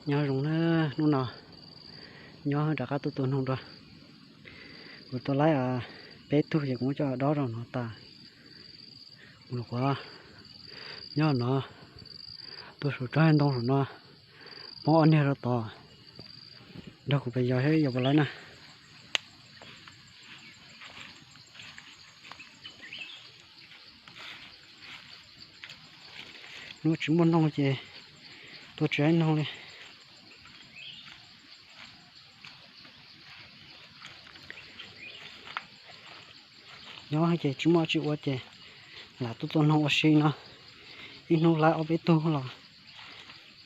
Nyob zoo na, hnub no nyob rov qab tuaj tua noog dua. Kuv tua laib peb tug ces kuv muab coj dob rau no tas. Mus qhuav nyob no, tua saum tsob ntoo saum no, poob ob niag rau tod. Nrog kuv pes yos seb yog puas laib na. Hnub tsis muaj noog ces tua tsis laib noog li. Nyob ces tsis muaj tsis ua ces lam tuaj tua noog ua si no. Ib hnub laib ob peb tug los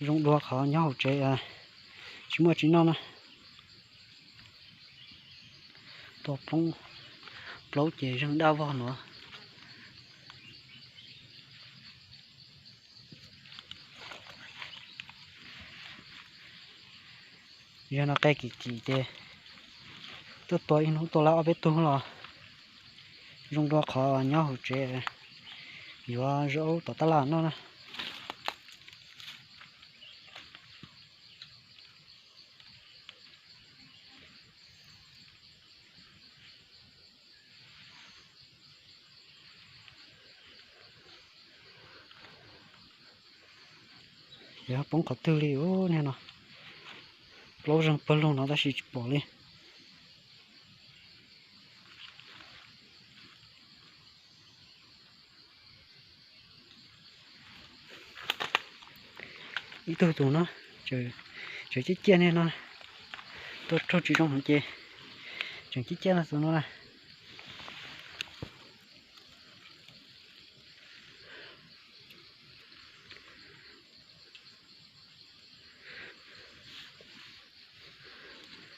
zoo dua qhov nyob hauv tsev tsis muaj tsis noj na. Tua poob plaub ces zeeg daj vog no. Yog no qe kim kim ces tuaj tua ib hnub tua laib ob peb tug los zoo dua qhov nyob hauv tsev yuav zaub tom tab laj noj na. Yog poob qhov twg li ub niag no, plaub zeeg pawg lug no tab sis tsis pom li. Ib tug tus no tseem ciaj ciaj niag no, tua raug tsis zoo heev ces tseem ciaj ciaj no tus no na.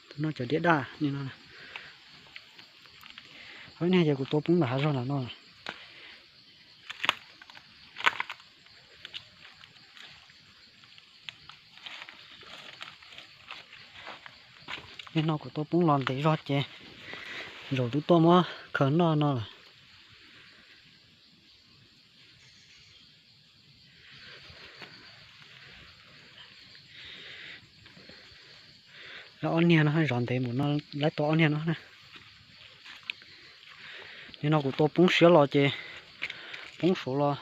Tus no cov diab daj li no. Ob niag ces kuv tua poob ntawm hav zoov ntawm no. Nim no kuv tua poob los ntev zog ces zaum twb tuaj muab khaws noj no lawm. Ob niag no zov ntev mus no, laib tua ob niag no na. Nim no kuv tua poob siab los ces poob saud los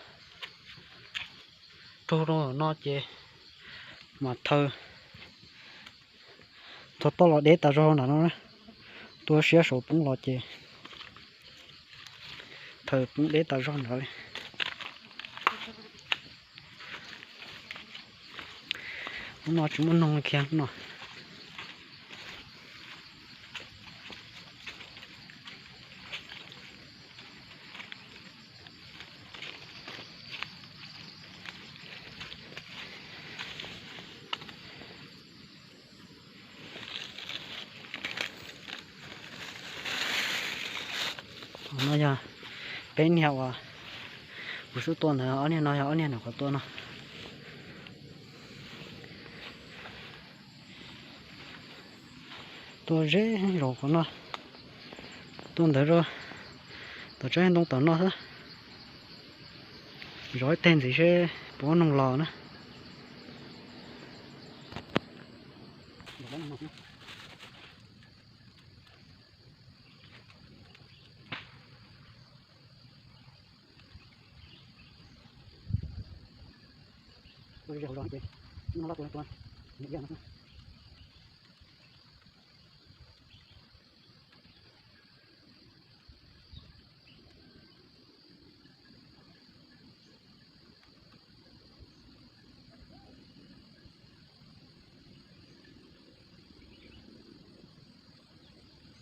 raug rau no ces mas thaw txog toj los deb tas zog ntawm no. Tua siab saud poob los ces thaw poob deb tas zog ntawd li. Hnub no tsis muaj noog li kiag no. No yog peb niag uas kuv xub tua ntawd, ob niag no yog ob niag ntawm qhov tua no. Tua ze zaum qhov no, tua ntawd rau tom tsob ntoo tom no xwb. Zov ib teg ntxiv seb puas muaj noog los na.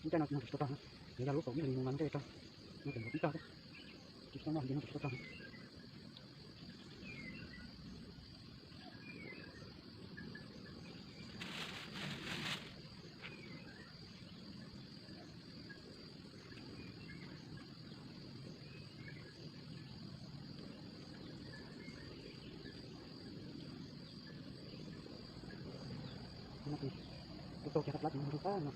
Lub caij no tsis muaj tus tsis tau tag, yog lub kaum ib hlis mus mas lub caij tag, no tseem nkaus tib tag thiab, tsis tau noj ces no tsis tau tag. Tus tau kiag tau plab ces nrug tag no.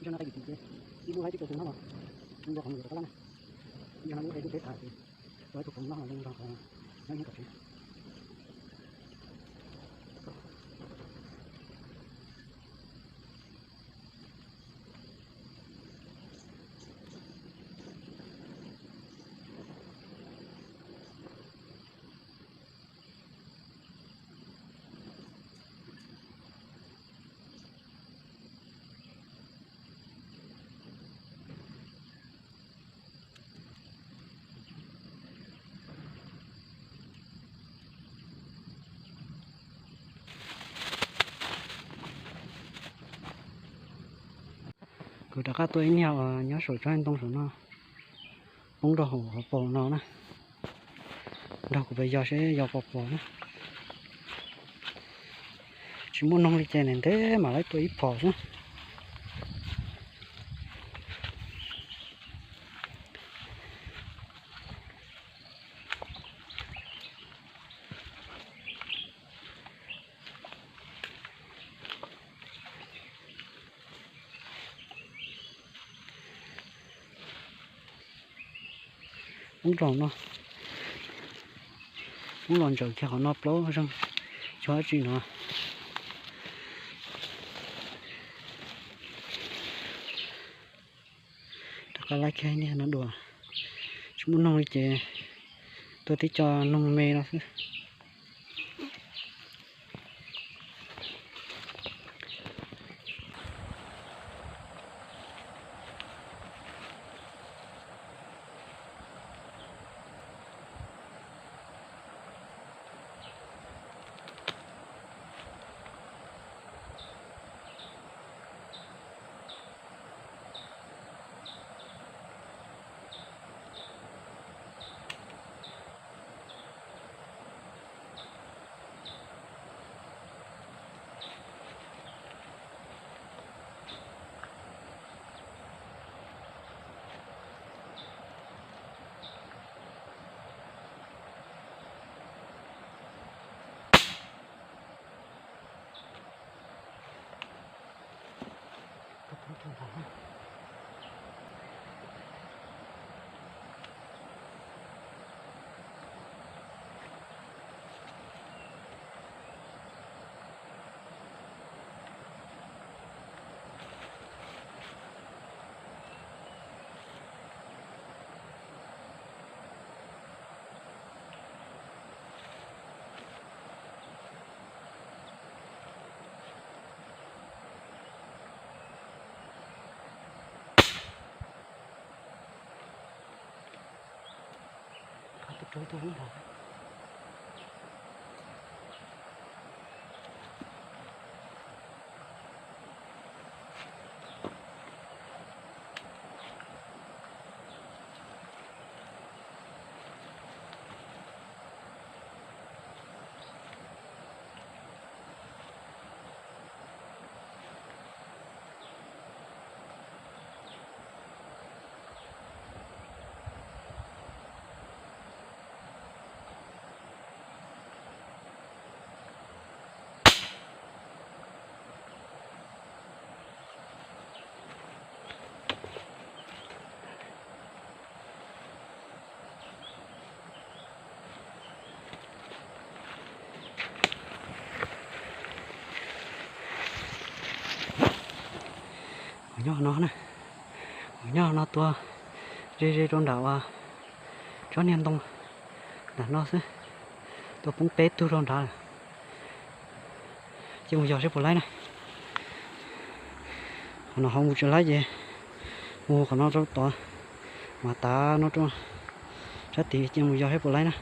No ib tug qhov mus yuav rov qab lab na, yog no lub qe lub teb tas ces ua ib tug qhov mus noj no zoo nrog qhov nyob ib tom tsev. Kuv rov qab tua ib niag uas nyob saum tsob ntoo saum no, poob rau hauv qhov paus no na. Nrog kuv pais yos seb yos puas pom na. Tsis muaj noog li ces ntev ntev mam li tua ib phom xwb. Poob rau no, poob los ntsaws kiag qhov no plaub zeeg, tsis muaj dab tsi no. Rov qab laib kiag niag no dua, tsis muaj noog li ces tua tib co noog me no xwb. Nyob no na, nyob no tua ze ze rau nram uas tsob niag ntoo nram no xwb, tua poob peb tug rau nrad lawm. Ces mus yos seb puas laib na. Qhov no ho mus tsis laib ces mus qhov no rau tod, mas tav no rau sab tid ces mus yos seb puas laib na.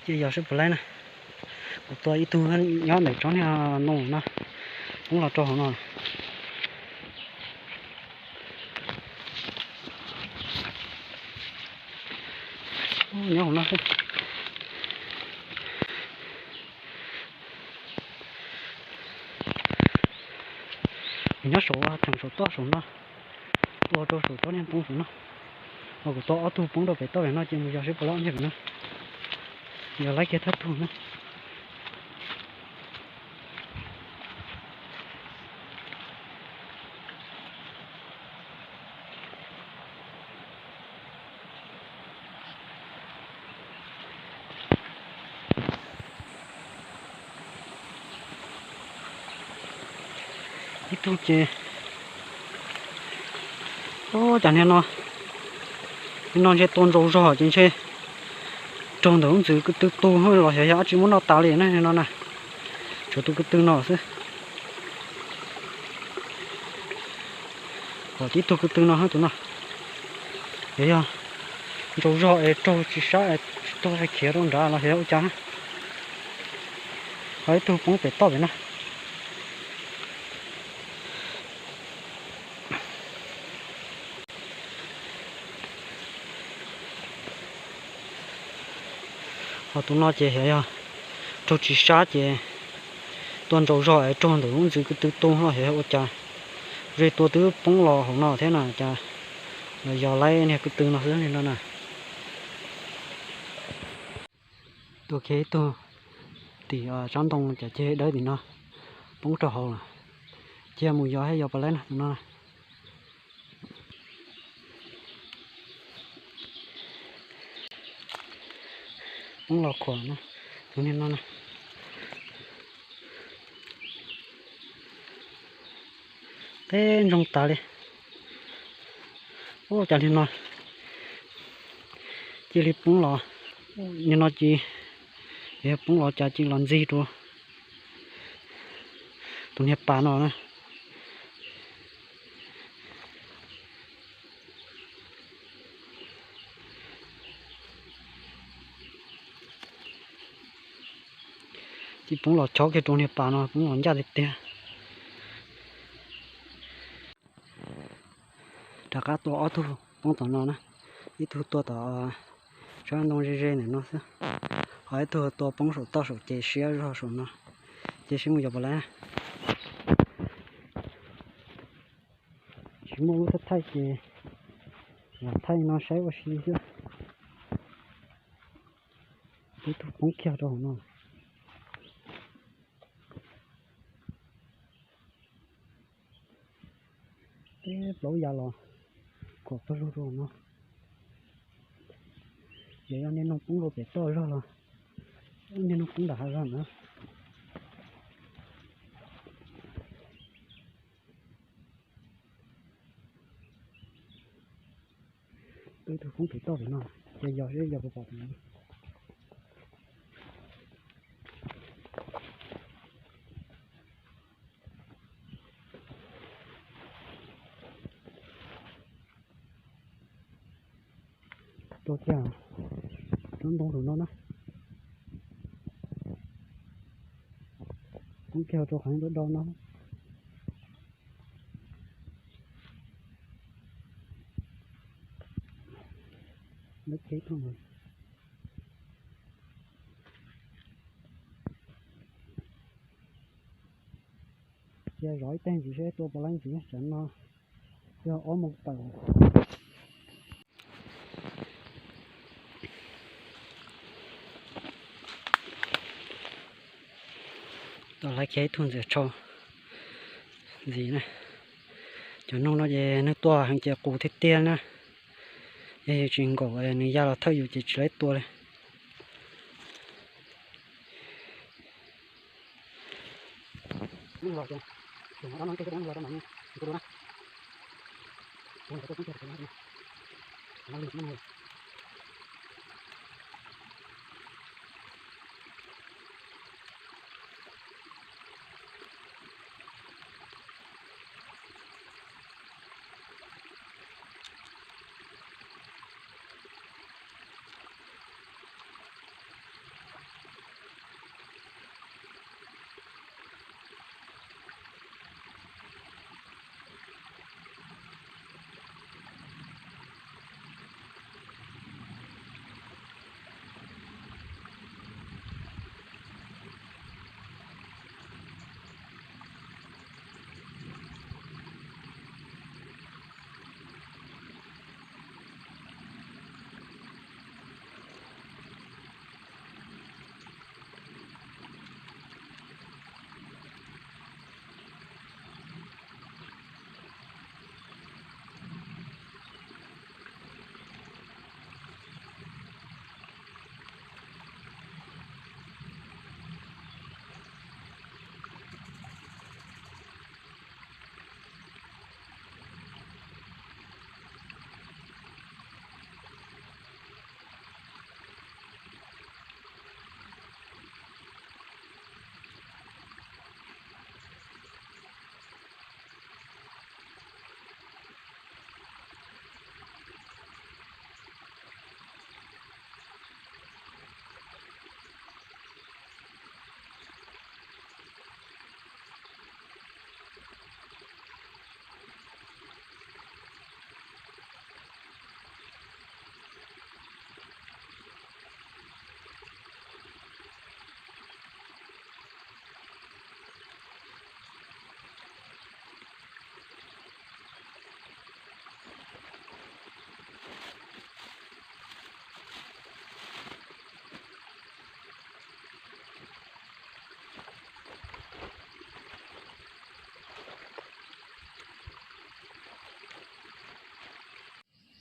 Ces yog seb puas laib na. Kuv tua ib tug nyob ntawm tsob niag no no, poob los rau hauv no. Nyob hauv no xwb. Nyob saum, tseem saum toj saum no, tua rau saum tsob niag ntoo saum no. Mas kuv tua ob tug poob rau pem toj pem no ces mus yos seb puas laib ob niag pem no. Yog laib kiag thawj tug na. Ib tug ces, ub, cas niag no, niag no ntshe tua ntsaus zog ces ntshe raug ntawm lub ntxwv ko tw tu los xyov yog dab tsi muab noj tas li na niag no na. Tshuav tus ko tw no xwb. Kom tib tug ko tw no, tus no, yog ntsaus zog es raug tsis sab es tsis tuag khiav rau nrad los xyov ua cas. Ho ib tug poob pem toj pem na. Ho tus no ces xyov yog raug tsis sab ces tua ntsaus zog es raug ntawm lub ntxwv ko tw tu los xyov yog ua cas. Ze tua twb poob los hauv no thiab na cas los yog laib niag ko tw no xwb li no na. Tua kiag ib tug tim tsob ntoo cas ceg dawb tim no poob rau hauv lawm. Cia mus yos thiab yog puas laib no tus no. Poob los khuam no, tus niag no na. Teb ntsoog tas li. Ub, cas li no cia li poob los, nim no cia li poob los cas cia li los ntxig rau tus niag pas no na. Cia li poob los chob kiag rau niag pas no, poob los ncaj tiag tiag. Rov qab tua ob tug poob tom no na, ib tug tua tom tsob ntoo ze ze ntawm no xwb, ho ib tug tua poob saum toj saum ces siab zog saum no, ces seb mus yos puas laib. Tsis muaj lub thaij thaij ces lam thaij no saib ua si xwb. Ib tug poob kiag rau hauv no. Teb plaub ya los kom tag zog rau hauv no. Ces yog niag noog poob rau pem toj zog los niag noog poob nram hav zog na. Ib tug poob pem toj pem no, ces yog seb yog puas pom. Tua kiag tsob ntoo saum no na. Poob kiag rau qhov do do no. Lawv kev tuaj mus. Cia zov ib teg ntxiv seb tua puas laib ntxiv, tsam no yog ob moos tawm. Tau laiv kiag ib tug ntxiv tshau ntxiv na. Cov noog no ces nws tuaj heev ces qus tiag tiag na. Yog yus tsis nkaum nws ya los thawj yus ces tsis laib tua li.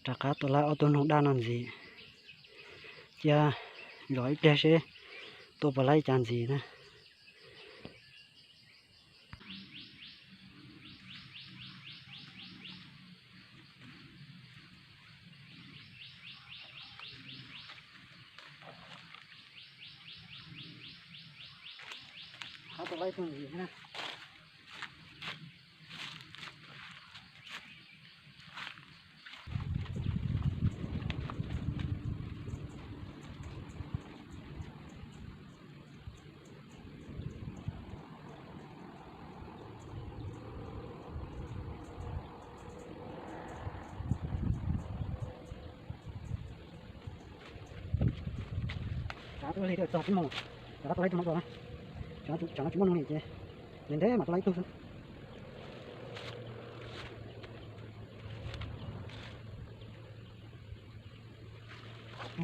Rov qab tua laib ob tug noog daj no ntxiv, cia zov ib pliag seb tua puas laib cas ntxiv na. Tsam tuaj li txog tsib moos, tsam no tua laib tug no dua na, tsam no tsis muaj noog li ces ntev ntev mam tua laib ib tug xwb.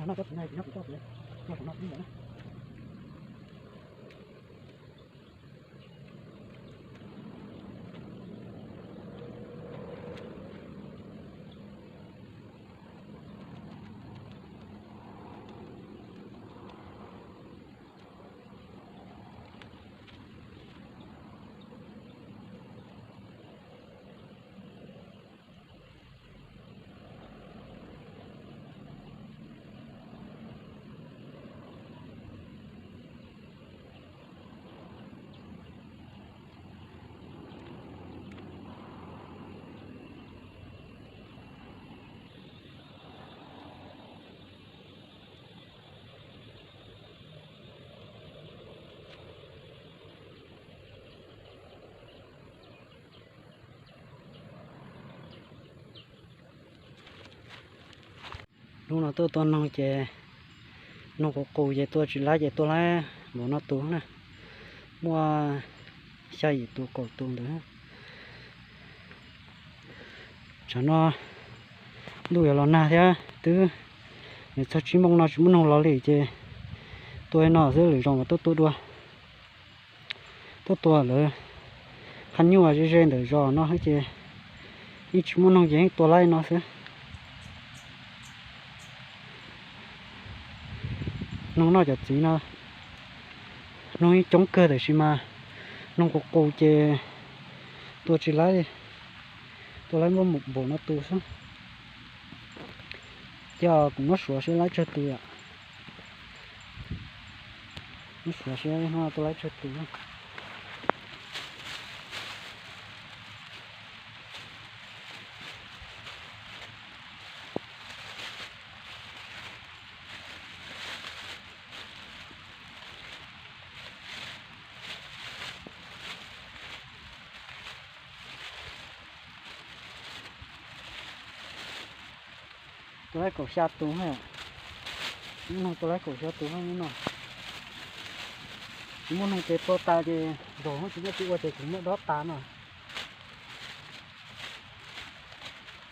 Noj tsob txiv no, noj tsob txiv, noj tsob txiv, noj tsob txiv na. Hnub no tuaj tua noog ces noog qus qus ces tua tsis laib ces tua laib npaum no tus na, muaj xya yim tus kaum tus ntawd. Tsam no ntuj yuav los nag thiab twb, nws txog tsib moos no tsis muaj noog los li ces tua no xwb, lwm zaus mas tuaj tua dua. Tuaj tua lawv qhab nyuaj ze ze ntawm zos no ces yeej tsis muaj noog ces yeej tua laib no xwb. Noog noj cov txiv no, noog yeej coob kawg tab sis mas noog qus qus ces tua tsis laib, tua laib muaj npaum no tus xwb. Ces kuv muab suav seb laib tsawg tus yom. Muab suav seb hnub no tua laib tsawg tus. Tua laib kaum xya tus na. Hnub no tua laib kaum xya tus hnub no. Tsis muaj noog ces tua tas ces zaum hnub tsis muaj txiv ua ces kuv muab dob tas no.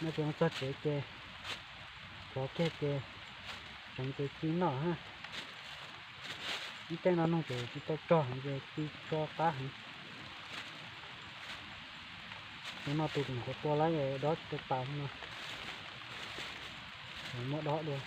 No ces mus txog tsev ces rov kiag ces tseem ces ci noj na. Ib teeg no noog ces tsis tau tsog heev ces ci tso qab heev. Tus no tus nyuam qhuav tua laib dob tsis tau tas no. Muab dob dua.